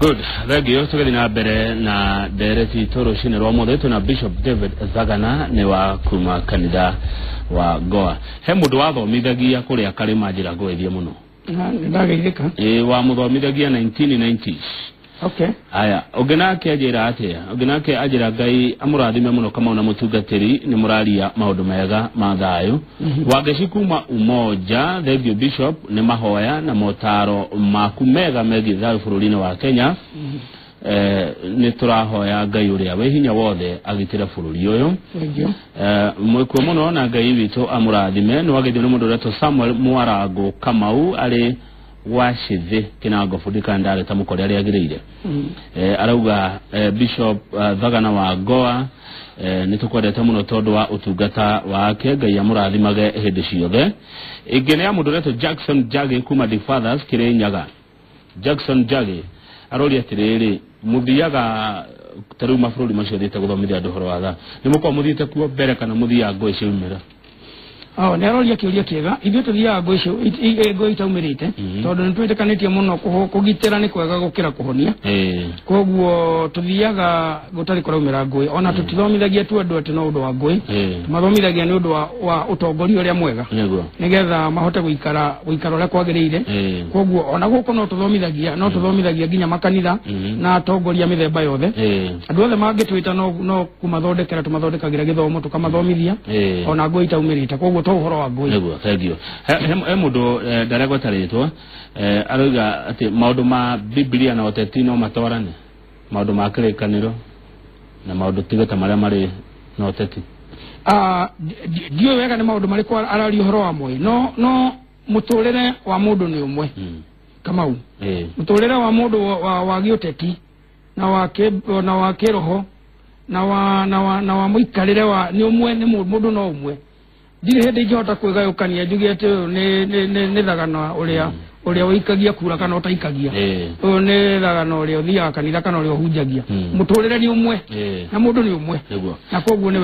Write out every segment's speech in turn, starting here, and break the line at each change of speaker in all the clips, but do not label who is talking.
Good. Thengio. Tũgĩthiĩ na mbere na ndereti itũ rũcinĩ rwa mũthĩ, twĩna Bishop David Thagana, nĩ wa kuma kanitha wa Goa. He mũndũ wathomithagia kũrĩa Karĩma njĩra ngũĩthie mũno.
Na nĩndageithĩka.
Ĩ, wamũthomithagia 1990s. Aya, ũngĩ nake anjĩra atĩa? Ũngĩ nake anjĩra Ngai amũrathime mũno Kamau na mũtungatĩri, nĩ mũraria maũndũ mega ma thayũ. Wangeci kuma Umoja, thank you Bishop nĩ mahoya na motaro maku mega megiĩ thayũ bũrũri-inĩ wa Kenya. Nĩ tũrahoya Ngai ũrĩa wĩ hinya wothe agitĩre bũrũri ũyũ.
Thank you.
Mwĩkuo mũno na Ngai witũ amũrathime. Nĩ wagethio nĩ mũndũ ũretwo Samuel Mwarango Kamau arĩ gwacithĩ Kĩnango bundi kana ndarĩ ta mũkore arĩa agĩrĩire. Arauga Bishop Thagana wa Goa, nĩ tũkwendete mũno tondũ wa ũtungata wake. Ngai amũrathimage hĩndĩ ciothe. Ĩngĩ nĩ ya mũndũ ũretwo Jackson Jage kuma The Fathers Kĩrĩnyaga. Jackson Jage aroria atĩrĩrĩ, mũthiaga ta rĩu mabũrũri macio thiĩte gũthomithia andũ ũhoro wa tha, nĩ mũkoragwo mũthiĩte kuo mbere kana mũthiaga ngũĩ ciaumĩra?
Oh, nĩ aroria kĩũria kĩega. Ithuĩ tũthiaga ngũ icio ngũ itaumĩrĩte, tondũ nĩ twĩtĩkanĩtie mũno kũgitĩra nĩ kwega gũkĩra kũhonia. Koguo tũthiaga gũtarĩ kũraumĩra ngũĩ. Ona tũtithomithagia tu andũ atĩ no ũndũ wa ngũĩ, tũmathomithagia nĩ ũndũ wa ũtongoria ũrĩa mwega, nĩgetha mahote gũikara ũrĩa kwagĩrĩire. Koguo ona gũkũ no tũthomithagia nginya makanitha na atongoria mĩthemba yothe. Andũ othe mangĩtwĩta no kũmathondekera tũmathondekagĩra gĩthomo, tũkamathomithia ona ngũĩ itaumĩrĩte. Koguo to ũhoro wa ngũĩ.
Nĩguo, thank you. He mũndũ ndaregweta rĩtwa, arauga atĩ maũndũ ma Biblia na ũteti no matwarane, maũndũ ma kĩrĩkanĩro na maũndũ tiga ta marĩa marĩ na ũteti.
Ah, ndiũĩ wega nĩ maũndũ marĩkũ araria ũhoro wa moi, no mũtũrĩre wa mũndũ nĩ ũmwe. Kamau, mũtũrĩre wa mũndũ wa gĩũteti na wa kĩroho na wa mũikarĩre wa nĩ ũmwe, nĩ mũndũ no ũmwe. Ndirĩ hĩndĩ ingĩhota kwĩgayũkania njuge atĩ ũyũ nĩ Thagana ũrĩa ũikagia kura kana ũtaikagia, ũyũ nĩ Thagana ũrĩa ũthiaga kanitha kana ũrĩa ũhunjagia. Mũtũrĩre nĩ ũmwe na mũndũ nĩ ũmwe. Na koguo nĩ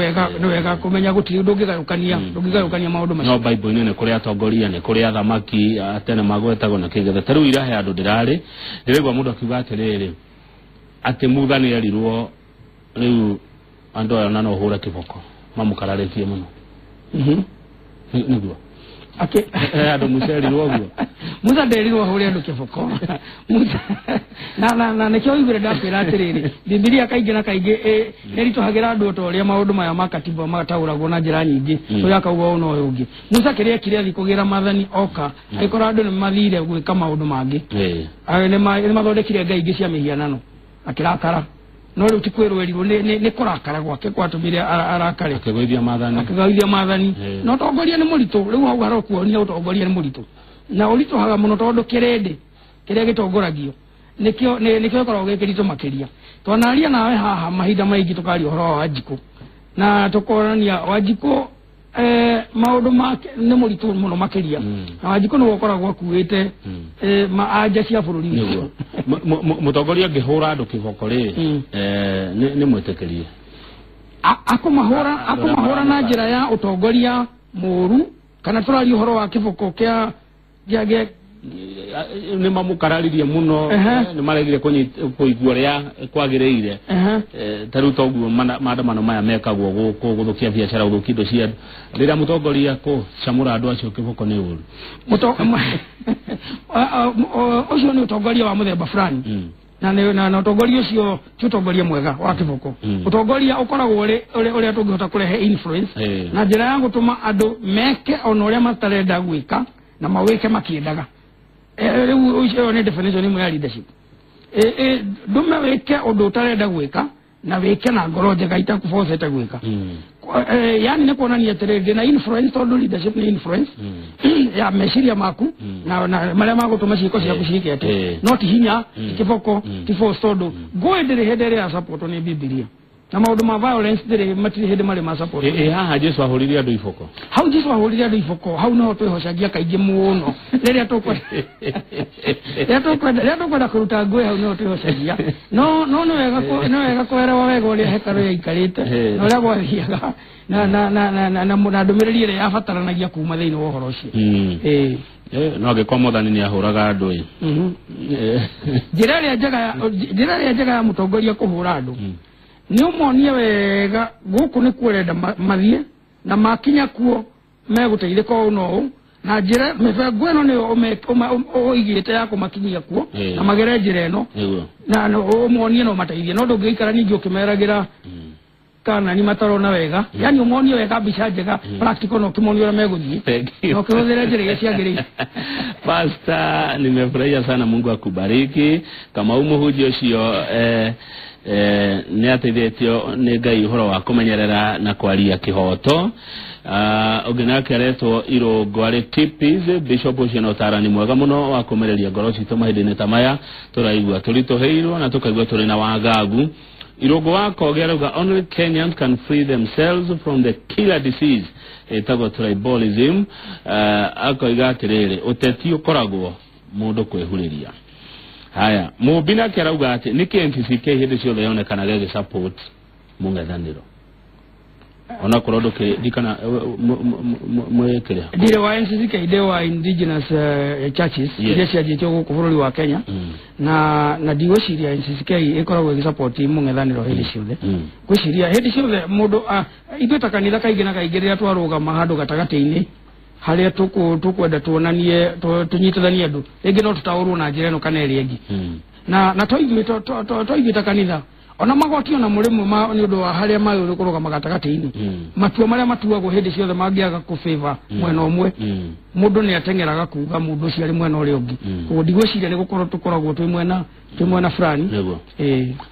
wega kũmenya gũtirĩ ndũngĩgayũkania, ndũngĩgayũkania maũndũ macio.
No Bible-inĩ nĩ kũrĩ atongoria, nĩ kũrĩ athamaki a tene magwetagwo na kĩgetha. Ta rĩu ira he andũ ndĩraigua mũndũ akiuga atĩrĩrĩ, atĩ Mutha nĩ erirwo rĩu andũ aya ona no ũhũre kĩboko, mamũkararĩtie mũno. Nĩguo? He andũ Musa erirwo ũguo.
Musa nderirwo ahũre andũ kĩboko. Musa na nĩkĩo ũiguire ndakwĩra atĩrĩrĩ, Bibilia kaingĩ na kaingĩ nĩritũhagĩra andũ ta ũrĩa maũndũ maya ma katiba mataũragwo na njĩra nyingĩ. Ũrĩa akauga ũũ na ũyũ ũngĩ. Musa kĩrĩa ekire, athiĩ kũgĩra maathani, oka agĩkora andũ nĩ mathire gwĩka maũndũ mangĩ. Nĩ mathondekire ngai ingĩ cia mĩhianano, akĩrakara. No rĩu ti kwĩrwo erirwo, nĩ kũrakara gwake gwatũmire arakare.
Akĩgũithia maathani.
Akĩgũithia maathani. Na ũtongoria nĩ mũritũ. Rĩu hau harokuonia ũtongoria nĩ mũritũ na ũritũhaga mũno, tondũ kĩrĩndĩ kĩrĩa gĩtongoragio nĩkĩo gĩkoragwo gĩ kĩritũ makĩria. Twanaria nawe haha mahinda maingĩ, tũkaria ũhoro wa Wanjikũ na tũkonania Wanjikũ, maũndũ make nĩ mũritũ mũno makĩria. Na Wanjikũ nĩwe ũkoragwo akuĩte anja cia bũrũri witũ.
Nĩguo. Mũtongoria angĩhũra andũ kĩboko rĩ, nĩ mwĩtĩkĩrie?
Akũmahũra, akũmahũra na njĩra ya ũtongoria mũũru, kana tũraria ũhoro wa kĩboko kĩa
Nĩ mamũkararirie mũno. Nĩ maregire kũigua ũrĩa kwagĩrĩire. Ta rĩu toguo maandamano maya mekagwo gũkũ, gũthũkia biacara, gũthũkia indo cia andũ, rĩrĩa mũtongoria kũcamũra andũ acio kĩboko nĩ ũru.
Ũcio nĩ ũtongoria wa mũthemba fulani. Na ũtongoria ũcio ti ũtongoria mwega wa kĩboko. Ũtongoria ũkoragwo ũrĩ ũrĩa tũngĩhota kũrehe influence na njĩra ya gũtũma andũ meke ona ũrĩa matarenda gwĩka na mawĩke makĩendaga. Rĩu ĩyo nĩ definition ĩmwe ya leadership. Ndũme wĩke ũndũ ũtarenda gwĩka na wĩke na ngoro njega itakũbocete gwĩka. Yani nĩ kuonania atĩrĩrĩ, ndĩna influence, tondũ leadership nĩ influence ya meciria maku na marĩa magũtũma ciĩko ciaku ciĩke atĩ no ti hinya, ti kĩboko, ti force, tondũ ngũĩ ndĩrĩ hĩndĩ ĩrĩa ya support nĩ Bibilia. Na maũndũ ma violence ndĩrĩ matirĩ hĩndĩ marĩ ma support.
Ĩ haha Jesu ahũrire andũ iboko.
Hau Jesu ahũrire andũ iboko, hau noho twĩhocagia kaingĩ mũno rĩrĩa tũkwenda kũruta ngũĩ, hau noho twĩhocagia. No nĩ wega kũerewa wega ũrĩa hekarũ yaikarĩte na ũrĩa gwathiaga na ndũmĩrĩri ĩrĩa yabataranagia kuma thĩinĩ wa ũhoro ũcio.
No angĩkorwo mwathani nĩ ahũraga andũ ĩ.
Njĩra ĩrĩa njega ya mũtongoria kũhũra andũ nĩ ũmonie wega gũkũ nĩkuo ũrenda mathiĩ, na makinya kuo megũteithĩka ũũ na ũũ, na njĩra mĩbango ĩno nĩyo ũigĩte ya kũmakinyia kuo, na magere njĩra ĩno, na ũmonie no mateithie. No ndũngĩikara ningĩ ũkĩmeragĩra kana ni matarona wega, yani ũmonie wega mbica njega practical, no ũkĩmonie ũrĩa megũthiĩ na ũkĩhũthĩre njĩra iria ciagĩrĩire.
Pastor, nimefurahia sana, Mungu akubariki. Kama umuhunjia ũcio nĩ ateithĩtio nĩ Ngai ũhoro wa kũmenyerera na kwaria kĩhoto. Ũngĩ nake aretwo Irũngũ arĩ Tipis. Bishop ũcio na ũtarani mwega mũno wa kũmereria ngoro citũ mahinda-inĩ ta maya tũraigua tũritũhĩirwo na tũkaigua tũrĩ na wagagu. Irũngũ wa Koge arauga only Kenyans can free themselves from the killer disease ĩtagwo tribalism. Akoiga atĩrĩrĩ, ũteti ũkoragwo mũndũ kwĩhurĩria. Haya, Mũmbi nake arauga atĩ nĩkĩ NCCK hĩndĩ ciothe yonekanaga ĩgĩ support mũng'ethanĩro onakorwo ndũkĩririkana mwĩkĩrĩa
ndirĩ wa NCCK, ndĩ wa indigenous churches iria cianjĩtio gũkũ bũrũri wa Kenya, na ndigwĩciria NCCK ĩkoragwo ĩgĩsupport mũng'ethanĩro hĩndĩ ciothe. Ngwĩciria hĩndĩ ciothe mũndũ ithuĩ ta kanitha kaingĩ na kaingĩ rĩrĩa twarũgama handũ gatagatĩ-inĩ harĩa tũkwenda tuonanie tũnyitithanie andũ, rĩngĩ no tũtaũrwo na njĩra ĩno kana ĩrĩa ĩngĩ. Na to ithuĩ ta kanitha ona magoti ona mũrĩmwe nĩ ũndũ wa harĩa magĩrĩirwo kũrũgama gatagatĩ-inĩ, matua marĩa matuagwo hĩndĩ ciothe mangĩaga kũfavor mwena ũmwe, mũndũ nĩ ateng'eraga kuga mũndũ ũcio arĩ mwena ũrĩa ũngĩ. Koguo ndigwĩciria nĩ gũkorwo tũkoragwo twĩ mwena fulani.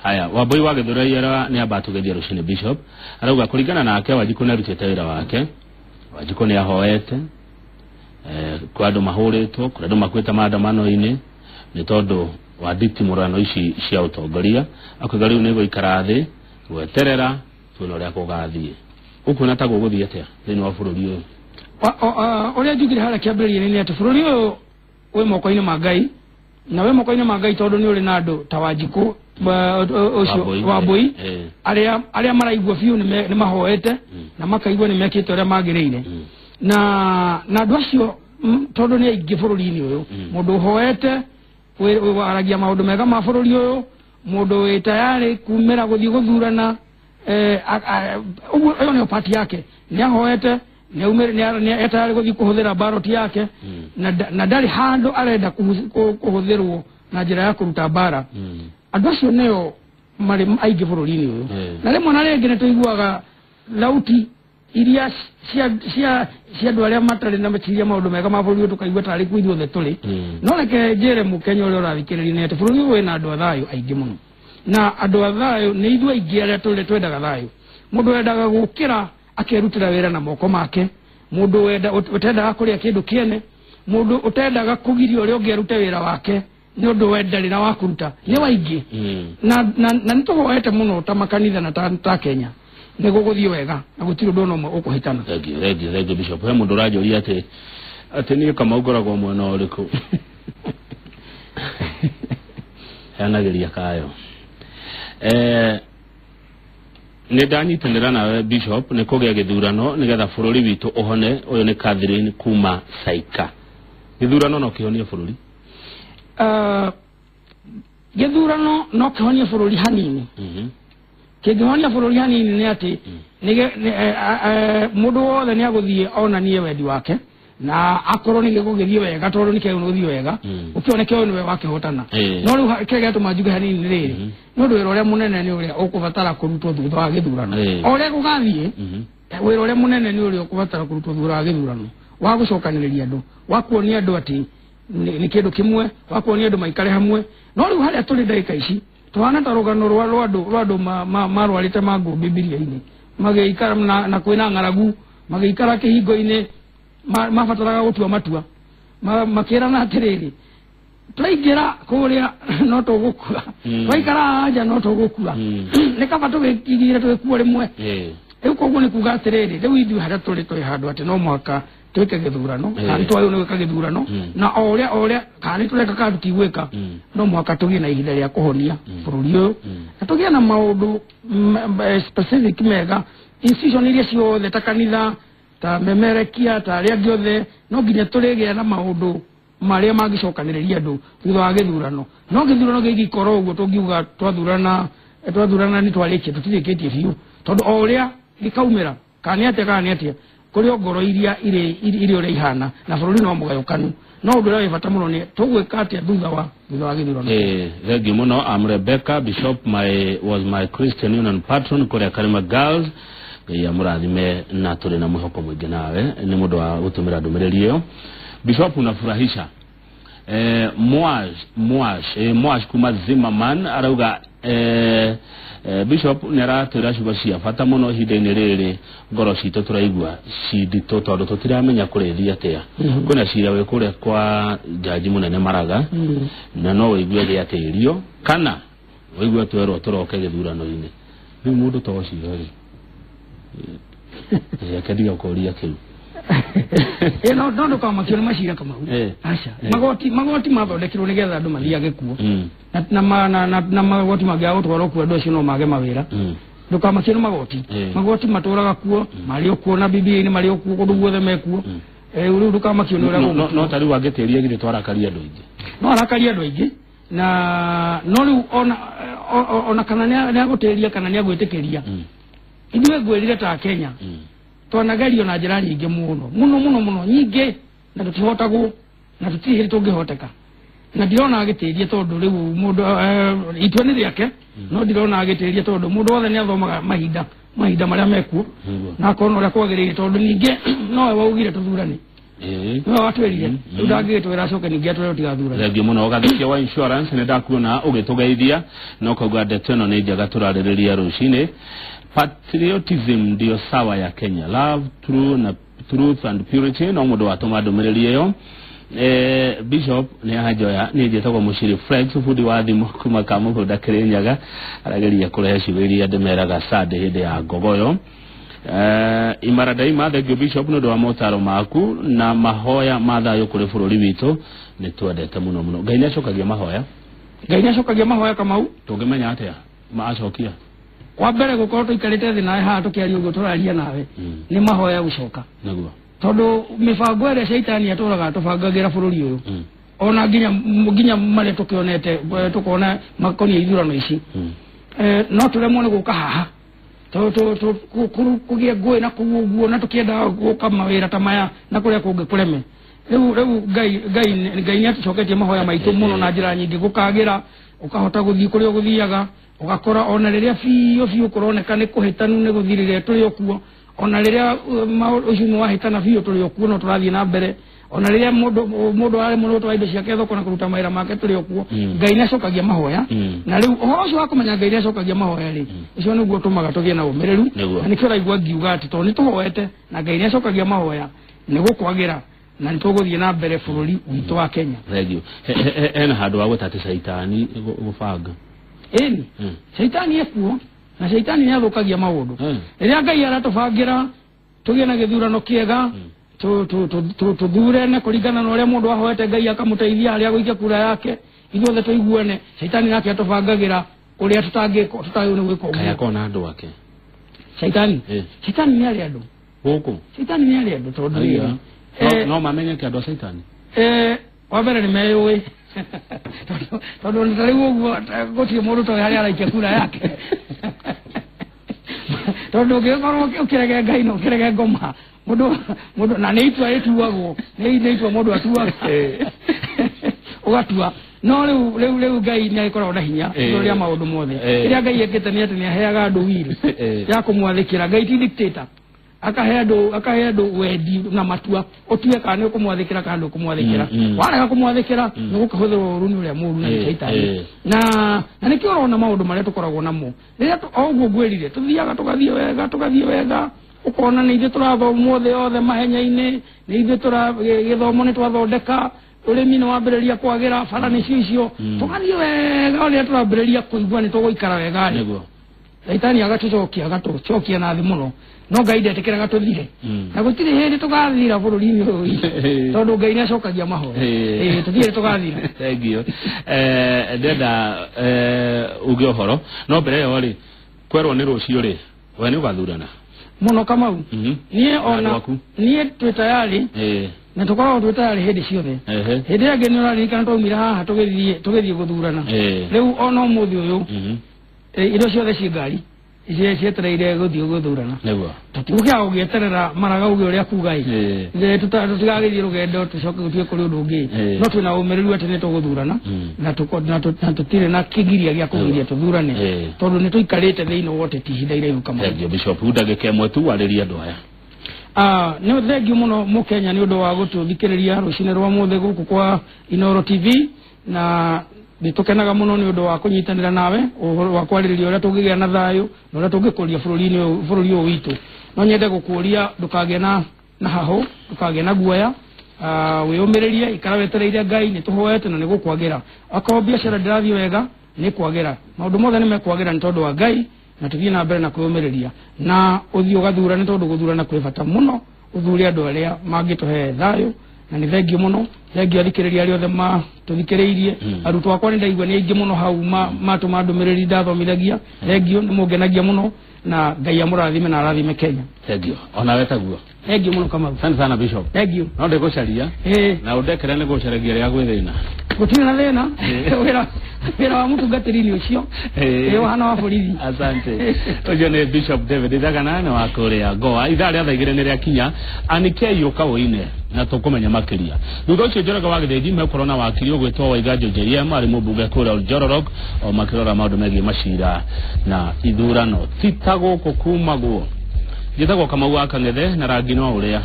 Haya, Wambui wa Gĩthũrai nĩ amba tũgeithia rũcinĩ. Bishop arauga kũringana nake Wanjikũ nĩ arutĩte wĩra wake, Wanjikũ nĩ ahoete, kwĩ andũ mahũrĩtwo, kwĩ andũ makuĩte maandamano-inĩ nĩ tondũ wa nditimũrano ici cia ũtongoria. Akoiga rĩu nĩ gũikara thĩ gweterera tuone ũrĩa gũgathiĩ. Ũkuona ta gũgũthiĩ atĩa thĩinĩ wa bũrũri ũyũ?
Ũrĩa njugire harĩa kĩambĩrĩria-inĩ nĩ atĩ bũrũri ũyũ wĩ moko-inĩ ma Ngai, na wĩ moko-inĩ ma Ngai tondũ nĩ ũrĩ na andũ ta Wanjikũ ũcio Wambui arĩa maraigua biũ nĩ mahoete na makaigua nĩ mekĩte ũrĩa magĩrĩire, na andũ acio tondũ nĩ aingĩ bũrũri-inĩ ũyũ, mũndũ ũhoete waragia maũndũ mega ma bũrũri ũyũ, mũndũ wĩ tayarĩ kumĩra gũthiĩ gũthurana, ũguo ĩyo nĩyo pati yake, nĩ ahoete, nĩ tayarĩ gũthiĩ kũhũthĩra ballot yake, na ndarĩ handũ arenda kũhũthĩrwo na njĩra ya kũruta mbara. Andũ acio nĩo marĩ aingĩ bũrũri-inĩ ũyũ, na rĩmwe na rĩngĩ nĩ tũiguaga thauti iria cia andũ arĩa matarĩ na meciria maũndũ mega ma bũrũri ũyũ, tũkaigua tarĩ kuo ithuothe tũrĩ. No reke njĩre mũkenya ũrĩa ũrathikĩrĩria nĩ atĩ bũrũri ũyũ wĩna andũ a thayũ aingĩ mũno, na andũ a thayũ nĩ ithuĩ aingĩ arĩa tũrĩ twendaga thayũ. Mũndũ wendaga gũkĩra akerutĩra wĩra na moko make, mũndũ ũtendaga kũrĩa kĩndũ kĩene, mũndũ ũtendaga kũgiria ũrĩa ũngĩ arute wĩra wake nĩ ũndũ wendarĩ na wa kũruta, nĩ waingĩ. Na nĩ tũhoete mũno ta makanitha na ta Kenya nĩ gũgũthiĩ wega na gũtirĩ ũndũ ona ũmwe ũkũhĩtana.
Thank you Bishop. He mũndũ ũranjũria atĩ niĩ Kamau ngoragwo mwena ũrĩkũ? Heanagĩria kayo. Nĩ ndanyitanĩra nawe Bishop nĩ kũgĩa gĩthurano nĩgetha bũrũri witũ ũhone. Ũyũ nĩ Catherine kuma Saika. Gĩthurano no kĩhonie bũrũri?
Gĩthurano no kĩhonie bũrũri hanini. Kĩngĩhonia bũrũri hanini nĩ atĩ mũndũ wothe nĩ agũthiĩ onanie wendi wake, na akorwo nĩ gĩgũgĩthiĩ wega tondũ nĩ kĩgũthiĩ wega, ũkĩone kĩo nĩwe wakĩhotana. No rĩu kĩrĩa gĩatũma njuge hanini nĩ rĩrĩ, nĩ ũndũ wĩra ũrĩa mũnene nĩ ũrĩa ũkũbatara kũrutwo thutha wa gĩthurano. O ũrĩa gũgathiĩ, wĩra ũrĩa mũnene nĩ ũrĩa ũkũbatara kũrutwo thutha wa gĩthurano, wa gũcokanĩrĩria andũ, wa kuonia andũ atĩ nĩ kĩndũ kĩmwe, wa kuonia andũ maikare hamwe. No rĩu harĩa tũrĩ ndagĩka ici tũhana ta rũgano rwa andũ marwarĩte mangũ Bibilia-inĩ, magĩikara na kwĩna ng'aragu, magĩikara kĩhingo-inĩ, mabataraga gũtua matua, makĩrana atĩrĩrĩ, Twaingĩra kũrĩa no tũgũkua, twaikara nja no tũgũkua, nĩ kaba tũgĩkigire tũgĩkua rĩmwe. Rĩu koguo nĩ kuga atĩrĩrĩ, rĩu ithuĩ harĩa tũrĩ tũrĩ handũ atĩ no mũhaka twĩke gĩthurano, kana nĩ twagĩrĩirwo nĩ gwĩka gĩthurano, na o ũrĩa kana nĩ tũreka kana tũtigwĩka, no mũhaka tũgĩe na ihinda rĩa kũhonia bũrũri ũyũ, na tũgĩe na maũndũ specific mega, institution iria ciothe ta kanitha, ta memerekia, ta arĩa angĩ othe, no nginya tũrĩgĩa na maũndũ marĩa mangĩcokanĩrĩria andũ thutha wa gĩthurano. No gĩthurano gĩgĩkorwo ũguo tũngiuga twathurana nĩ twarĩkia, tũtirĩkĩtie biũ, tondũ o ũrĩa gĩkaumĩra kana nĩ atĩa kana nĩ atĩa, kũrĩ o ngoro iria irĩ ũrĩa ihana, na bũrũri no mũgayũkanu. No ũndũ ũrĩa wĩ bata mũno nĩ tũgwĩka atĩa thutha wa gĩthurano.
Thengiũ mũno. I'm Rebecca Bishop, was my Christian Union patron kũrĩa Karima Girls. Ngai amũrathime na tũrĩ na mwĩhoko mũingĩ nawe nĩ mũndũ wa gũtũmĩra ndũmĩrĩri ĩyo. Bishop, unafurahisha. Mwash kuma Zimmerman arauga Bishop nĩ aratwĩra ciugo cia bata mũno ihinda-inĩ rĩrĩ, ngoro citũ tũraigua cinditũ tondũ tũtiramenya kũrĩthiĩ atĩa. Kwĩna cira wĩ kũrĩa kwa jaji mũnene Maraga, na no wĩigue gĩatĩrio kana wĩigue twerwo tũroke gĩthurano-inĩ. Rĩu mũndũ ta ũcio rĩ, reke ndiga kũria kĩu.
No ndũkamakio nĩ macira Kamau. Aca, magoti mathondekirwo nĩgetha andũ mathiage kuo, na magoti mangĩaga gũtwarwo kuo andũ acio no mage mawĩra. Ndũkamakio nĩ magoti, magoti matũraga kuo, marĩ o kuo na BBI-inĩ marĩ o kuo, kũndũ guothe mekuo. Rĩu ndũkamakio nĩ ũrĩa
no ta rĩu angĩtĩria githĩ twarakaria andũ aingĩ.
No arakaria andũ aingĩ, na no rĩu ona kana nĩ agũtĩria kana nĩ agwĩtĩkĩria, ithuĩ ngwĩrire ta Kenya twanagerio na njĩra nyingĩ mũno mũno mũno mũno nyingĩ, na tũtihotagwo na tũtirĩ hĩndĩ tũngĩhoteka, na ndirona agĩtĩria tondũ rĩu mũndũ itua nĩ rĩake, no ndirona agĩtĩria tondũ mũndũ wothe nĩ athomaga mahinda marĩa mekuo, na akona ũrĩa kwagĩrĩire, tondũ ningĩ nowe waugire tũthurane, nowe watwĩrire, rĩu ndangĩgĩtwĩra acoke ningĩ atwĩre tũtigathurane.
Thengiũ mũno. Gathekia wa insurance nĩ ndakuona ũgĩtũgeithia na ũkauga ndeto ĩno nĩ njega tũrarĩrĩria rũcinĩ. Patriotism ndio sawa ya Kenya, love, truth and purity. No mũndũ watũma ndũmĩrĩri ĩyo. Bishop nĩ anjoya nĩ njĩtagwo Mũciri Flex, bundi wa thimũ kuma Kamũgũnda Kĩrĩnyaga, arageria kũrehe ciugo iria ndĩmeraga Sunday hĩndĩ ya ngogoyo. Imara daima. Thengiũ Bishop nĩ ũndũ wa motaro maku na mahoya ma thayũ kũrĩ bũrũri witũ, nĩ twendete mũno mũno. Ngai nĩ acokagia mahoya.
Ngai nĩ acokagia mahoya Kamau.
Tũngĩmenya atĩa maacokia?
Wa mbere gũkorwo tũikarĩte thĩ nawe haha tũkĩaria ũguo tũraria nawe nĩ mahoya gũcoka, tondũ mĩbango ĩrĩa caitani atũraga tũbangagĩra bũrũri ũyũ, ona nginya marĩa tũkĩonete tũkona makoniĩ ithurano ici, no tũremwo nĩ gũka haha kũgĩe ngũĩ na kũu ũguo, na tũkĩendaga gũka mawĩra ta maya na kũrĩa kũngĩ kũreme. Rĩu Ngai nĩ atũcoketie mahoya maitũ mũno na njĩra nyingĩ, gũkagĩra ũkahota gũthiĩ kũrĩa ũgũthiaga, ũgakora ona rĩrĩa biũ biũ kũroneka nĩ kũhĩtanu nĩ gũthirire tũrĩ o kuo, ona rĩrĩa ũcio nĩ wahĩtana biũ tũrĩ o kuo no tũrathiĩ na mbere, ona rĩrĩa mũndũ arĩ mũno gũtwara indo ciake thoko na kũruta mawĩra make tũrĩ o kuo. Ngai nĩ acokagia mahoya, na rĩu ũhoro ũcio wa kũmenya Ngai nĩ acokagia mahoya rĩ, ũcio nĩguo ũtũmaga tũgĩe na ũmĩrĩru, na nĩkĩo ũraigua ngiuga atĩ tondũ nĩ tũhoete na Ngai nĩ acokagia mahoya, nĩ gũkwagĩra na nĩ tũgũthiĩ na mbere bũrũri witũ wa Kenya.
Thengiũ. Hena handũ wa gwĩta atĩ caitani gũbanga.
Ĩni, caitani ekuo, na caitani nĩ athũkagia maũndũ. Rĩrĩa Ngai aratũbangĩra tũgĩe na gĩthurano kĩega, tũthurane kũringana na ũrĩa mũndũ ahoete Ngai akamũteithia harĩa gũikia kura yake, ithuothe tũiguane, caitani nake atũbangagĩra ũrĩa tũtagĩrĩirwo nĩ gwĩka ũguo.
Kaĩ akoragwo na andũ ake?
Caitani? Caitani nĩ arĩ andũ.
Gũkũ?
Caitani nĩ arĩ andũ tondũ rĩrĩ,
No mamenyeke andũ a caitani?
Wa mbere nĩ meyũĩ, tondũ ta rĩu ũguo gũtirĩ mũndũ ũtoĩ harĩa araikia kura yake, tondũ ũngĩkorwo ũkĩrege Ngai na ũkĩrege ngoma, mũndũ na nĩ itua rĩtuagwo, nĩ itua mũndũ atuaga, ũgatua. No rĩu Ngai nĩ agĩkoragwo na hinya igũrũ rĩa maũndũ mothe. Kĩrĩa Ngai ekĩte nĩ atĩ nĩ aheaga andũ will ya kũmwathĩkĩra. Ngai ti dictator, akahe andũ wendi na matua, ũtue kana nĩ ũkũmwathĩkĩra kana ndũkũmwathĩkĩra. Warega kũmwathĩkĩra nĩ gũkĩhũthĩrwo ũũru nĩ ũrĩa mũũru na nĩ caitani. Na nĩkĩo ũrona maũndũ marĩa tũkoragwo namo rĩrĩa o ũguo ngwĩrire, tũthiaga tũgathiĩ wega, ũkona nĩ ithuĩ tũrathomwo thĩ yothe mahenya-inĩ, nĩ ithuĩ gĩthomo nĩ twathondeka, Ũrĩmi nĩ wambĩrĩria kwagĩra, bara nĩcio icio. Tũgathiĩ wega ũrĩa tũrambĩrĩria kũigua nĩ tũgũikara wega rĩ.
Nĩguo.
Caitani agatucokia na thĩ mũno. No Ngai ndetĩkĩraga tũthire. Na gũtirĩ hĩndĩ tũgathira bũrũri-inĩ ũyũ witũ. Tondũ Ngai nĩ acokagia mahoya. Tũtirĩ tũgathira.
Thank you. Ndĩrenda uge ũhoro. No mbere ĩyo rĩ, kwerwo nĩ rũciũ rĩ, we nĩ ũgathurana?
Mũno Kamau. Niĩ ona niĩ twĩ tayari. Na tũkoragwo twĩ tayari hĩndĩ ciothe. Hĩndĩ ĩrĩa ĩngĩ nĩ ũraririkana twaumire haha tũgĩthiĩ gũthurana. Rĩu ona ũmũthĩ ũyũ, indo ciothe ciĩ ngari. Icio cietereire gũthiĩ gũthurana.
Nĩguo.
Tũtigũkĩaga gũgĩeterera maraga uge ũrĩa kuga ĩ. Tũtigagĩthiĩ rũgendo tũcoke gũtuĩke kũrĩ ũndũ ũngĩ. No twĩna ũmĩrĩru atĩ nĩ tũgũthurana. Na tũtirĩ na kĩgiria gĩa kũgiria tũthurane. Tondũ nĩ tũikarĩte thĩinĩ wa ũteti ihinda iraihu Kamau.
Thank you Bishop. Ndagĩka ĩmwe tu warĩrie andũ aya.
Nĩ thengiũ mũno mũkenya nĩ ũndũ wa gũtũthikĩrĩria rũcinĩ rwa mũthĩ gũkũ kwa Inooro TV, na nĩ tũkenaga mũno nĩ ũndũ wa kũnyitanĩra nawe ũhoro wa kwarĩrĩria ũrĩa tũngĩgĩa na thayũ na ũrĩa tũngĩkũria bũrũri ũyũ witũ. No nyende gũkũria ndũkagĩe na hahũ, ndũkagĩe na guoya, wĩyũmĩrĩrie, ikara wetereire Ngai, nĩ tũhoete na nĩ gũkwagĩra. Akorwo biacara ndĩrathiĩ wega, nĩ kwagĩra. Maũndũ mothe nĩ mekwagĩra nĩ tondũ wa Ngai, na tũthiĩ na mbere na kwĩyũmĩrĩria. Na ũthiĩ ũgathurane tondũ gũthurana kwĩ bata mũno, ũthure andũ arĩa mangĩtũhe thayũ. Na nĩ thengiũ mũno, thengiũ athikĩrĩria arĩa othe matũthikĩrĩirie. Arutwo akwa nĩ ndaigua nĩ aingĩ mũno hau matũma ndũmĩrĩri ndathomithagia. Thengiũ, nĩ mũngenagia mũno, na Ngai amũrathime na arathime Kenya.
Thengiũ. Ona we taguo.
Thengiũ mũno Kamau.
Asante sana Bishop.
Thengiũ.
No ndĩgũcaria. Na ũndekere nĩ gũcaragia rĩrĩa gwĩ thĩna.
Gũtirĩ na thĩna. Wĩra wa mũtungatĩri nĩ ũcio. Ũhana wa borithi.
Asante. Ũcio nĩ Bishop David Ithagana nĩ wa kũrĩa Goa. Ithaa rĩa thaa igĩrĩ nĩ rĩakinya. Anikei ũka ũine na tũkũmenya makĩria. Thutha ũcio Njoroge wa Gĩthĩnji mekorwo na wakiri ũgwĩtwo Waiganjo JM arĩ mũmbunge kũrĩa Oljororok o makĩrora maũndũ megiĩ macira na ithurano. Ti ta gũkũ kumagwo. Njĩtagwo Kamau wa Kang'ethe na rangi no ũrĩa.